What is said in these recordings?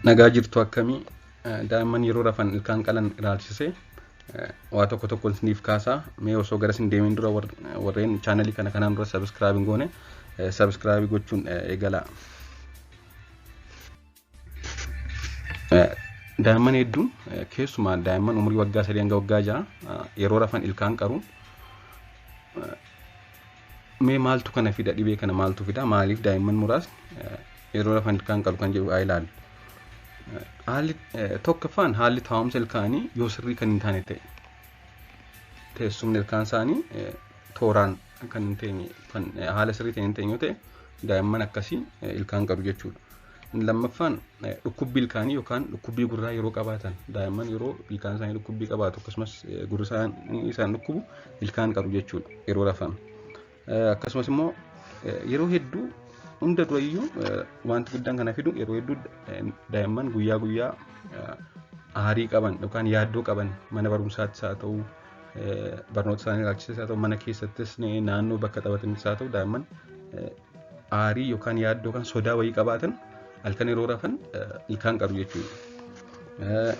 Nagaa jirtu akkamii daa'imman yeroo rafan ilkaan qalan ilaalchisee waa tokko tokko isiniif kaasaa. Mee osoo gara isin deemin dura warreen chaanalii kana kanaan dura sabiskiraayib hin goone sabiskiraayibii gochuun eegalaa. Daa'imman hedduun keessumaa daa'imman umurii waggaa 3 hanga waggaa 6 yeroo rafan ilkaan qaru. Mee maaltu kana fida? Dhibee kana maaltu fida? Maaliif daa'imman muraasni yeroo rafan ilkaan qaru kan jedhu haa ilaallu. Haalli tokkoffaan haalli taa'umsa ilkaanii yoo sirrii kan hin taane ta'e, teessumni ilkaan isaanii tooraan kan hin teenye, kan haala sirrii ta'een hin teenye yoo ta'e, daa'imman akkasii ilkaan qaru jechuudha. Inni lammaffaan dhukkubbii ilkaanii yookaan dhukkubbii gurraa yeroo qabaatan, daa'imman yeroo ilkaan isaanii dhukkubbii qabaatu akkasumas gurri isaanii isaan dhukkubu ilkaan qaru jechuudha yeroo rafan. Akkasumas immoo yeroo hedduu hunda durayyuu wanti guddaan kana fidu yeroo hedduu daa'imman guyyaa guyyaa aarii qaban yookaan yaaddoo qaban, mana barumsaattis haa ta'u, barnoota isaanii ilaalchises haa ta'u, mana keessattis naannoo bakka taphatanis haa ta'u, daa'imman aarii yookaan yaaddoo kan sodaa wayii qabaatan halkan yeroo rafan ilkaan qaru jechuudha.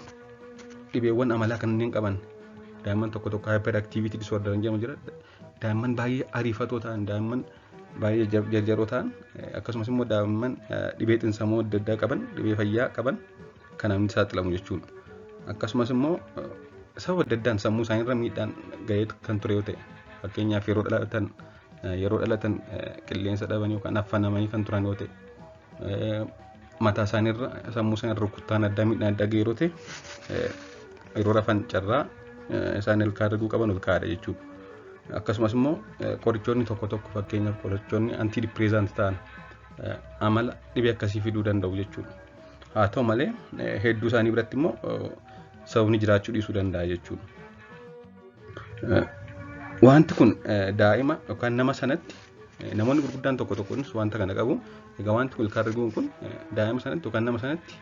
Dhibeewwan amalaa kanneen qaban, daa'imman tokko tokko hyperactivity disorder jedhamu jira. Daa'imman baay'ee ariifatoo ta'an, daa'imman baay'ee jarjaroo ta'an, akkasumas immoo daa'imman dhibee xinsammuu adda addaa qaban, dhibee fayyaa qaban kanaaf ni saaxilamu jechuudha. Akkasumas immoo sababa adda addaan sammuu isaaniirra miidhaan ga'ee kan ture yoo ta'e, fakkeenyaaf yeroo dhalatan qilleensa dhaban yookaan affanamanii kan turan yoo ta'e, mataa isaaniirra, sammuu isaaniirra rukuttaan addaa, miidhaan addaa ga'ee yeroo ta'e, yeroo rafan carraa isaan ilkaan riguu qaban ol ka'aadha jechuudha. Akkasumas immoo qorichoonni tokko tokko, fakkeenyaaf qorichoonni antidepressant ta'an, amala dhibee akkasii fiduu danda'u jechuudha. Haa ta'u malee hedduu isaanii biratti immoo sababni jiraachuu dhiisuu danda'a jechuudha. Wanti kun daa'ima yookaan nama sanatti, namoonni gurguddaan tokko tokkonis wanta kana qabu. Egaa wanti kun, ilkaan riguun kun, daa'ima sanatti yookaan nama sanatti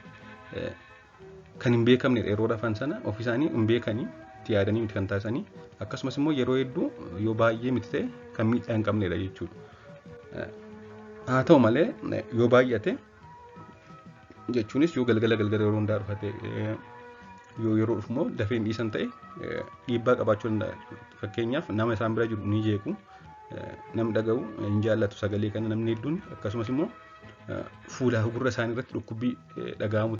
kan hin beekamnedha. Yeroo rafan sana ofii isaanii hin beekanii, itti yaadanii miti kan taasisanii. Akkasumas immoo yeroo hedduu yoo baay'ee miti ta'e kan miidhaa hin qabnedha jechuudha. Haa ta'u malee yoo baay'ate, jechuunis yoo galgala galgala yeroo hundaa dhufa ta'e, yoo yeroo dhufu immoo dafee hin dhiisan ta'e, dhiibbaa qabaachuu danda'a. Fakkeenyaaf nama isaan bira jiru ni jeequ. Namni dhaga'u hin jaallatu sagalee kana namni hedduun. Akkasumas immoo fuulaa fi gurra isaanii irratti dhukkubbii dhaga'amuu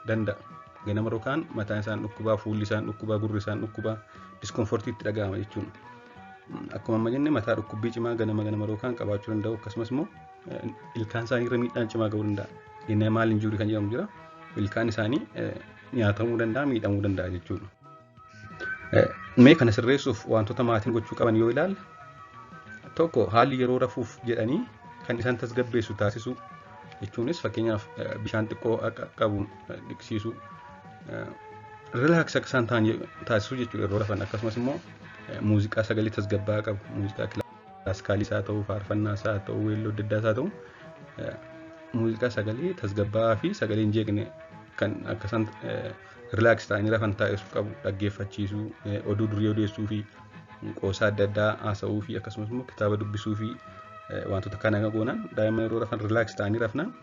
danda'a. Ganama yookaan mataan isaan dhukkubaa, fuulli isaan dhukkubaa, gurri isaan dhukkubaa, discomfortii itti dhaga'ama jechuudha. Akkuma amma jenne mataa dhukkubbii cimaa ganama ganama yookaan qabaachuu danda'u. Akkasumas immoo ilkaan isaanii irra miidhaan cimaa ga'uu danda'a. Enamel injury kan jedhamu jira. Ilkaan isaanii nyaatamuu danda'a, miidhamuu danda'a jechuudha. Mee kana sirreessuuf wantoota maatiin gochuu qaban yoo ilaalle, tokko haalli yeroo rafuuf jedhanii kan isaan tasgabbeessu taasisuu, jechuunis fakkeenyaaf bishaan xiqqoo akka qabu dhiqsiisuu, relax akka isaan ta'an taasisuu jechuudha yeroo rafan. Akkasumas immoo muuziqaa sagalee tasgabbaa'aa qabu, muuziqaa kilaasikaalii haa ta'u, faarfannaas haa ta'u, weelloo adda addaas haa ta'u, muuziqaa sagalee tasgabbaa'aa fi sagalee hin jeeqne kan akka isaan relax ta'anii rafan taasisuu qabu dhaggeeffachiisuu, oduu durii odeessuu fi qoosaa adda addaa haasa'uu fi akkasumas immoo kitaaba dubbisuu fi wantoota kana goonaan daa'imman yeroo rafan relax ta'anii rafnaan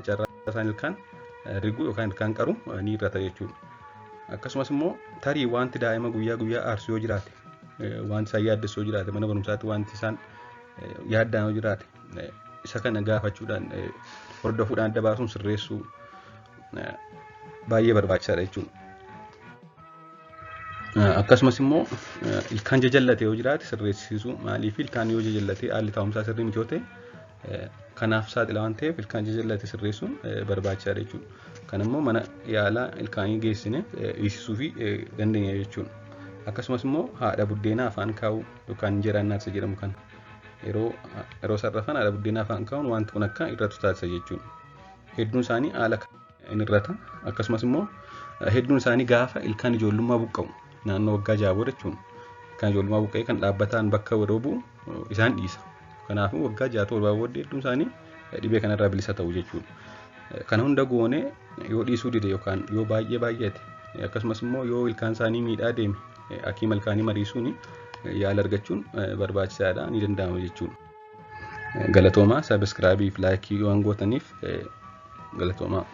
carraa isaan ilkaan riguu yookaan ilkaan qaru ni hir'ata jechuudha. Akkasumas immoo tarii wanti daa'ima guyyaa guyyaa aarsu yoo jiraate, wanti isaan yaaddessu yoo jiraate, mana barumsaatti wanti isaan yaaddaan yoo jiraate, isa kana gaafachuudhaan, hordofuudhaan adda baasuun sirreessuu baay'ee barbaachisaadha jechuudha. Akkasumas immoo ilkaan jajallate yoo jiraate sirreessisuu. Maaliif? Ilkaan yoo jajallate, haalli taa'umsaa sirrii miti yoo ta'e, kanaaf saaxila waan ta'eef ilkaan jajallate sirreessuun barbaachisaadha jechuudha. Kan immoo mana yaalaa ilkaanii geessine hiisisuu fi dandeenya jechuudha. Akkasumas immoo haadha buddeenaa afaan kaa'uu yookaan injeraa naatsa jedhamu kana yeroo yeroo sarrafan haadha buddeenaa afaan kaa'uun wanti kun akka irratu taasisa jechuudha. Hedduun isaanii haala hin irrata. Akkasumas immoo hedduun isaanii gaafa ilkaan ijoollummaa buqqa'u, naannoo waggaa 6 booda jechuudha. Ilkaan ijoollummaa buqqa'ee kan dhaabbataan bakka yeroo bu'u isaan dhiisa. Kanaafuu waggaa 6 7 booddee hedduun isaanii dhibee kanarraa bilisa ta'u jechuudha. Kana hunda goonee yoo dhiisuu dide yookaan yoo baay'ee baay'ate, akkasumas immoo yoo ilkaan isaanii miidhaa deeme, hakiima ilkaanii mariisuun yaala argachuun barbaachisaadha, ni danda'ama jechuudha. Galatoomaa, subscribe fi like waan gootaniif galatoomaa.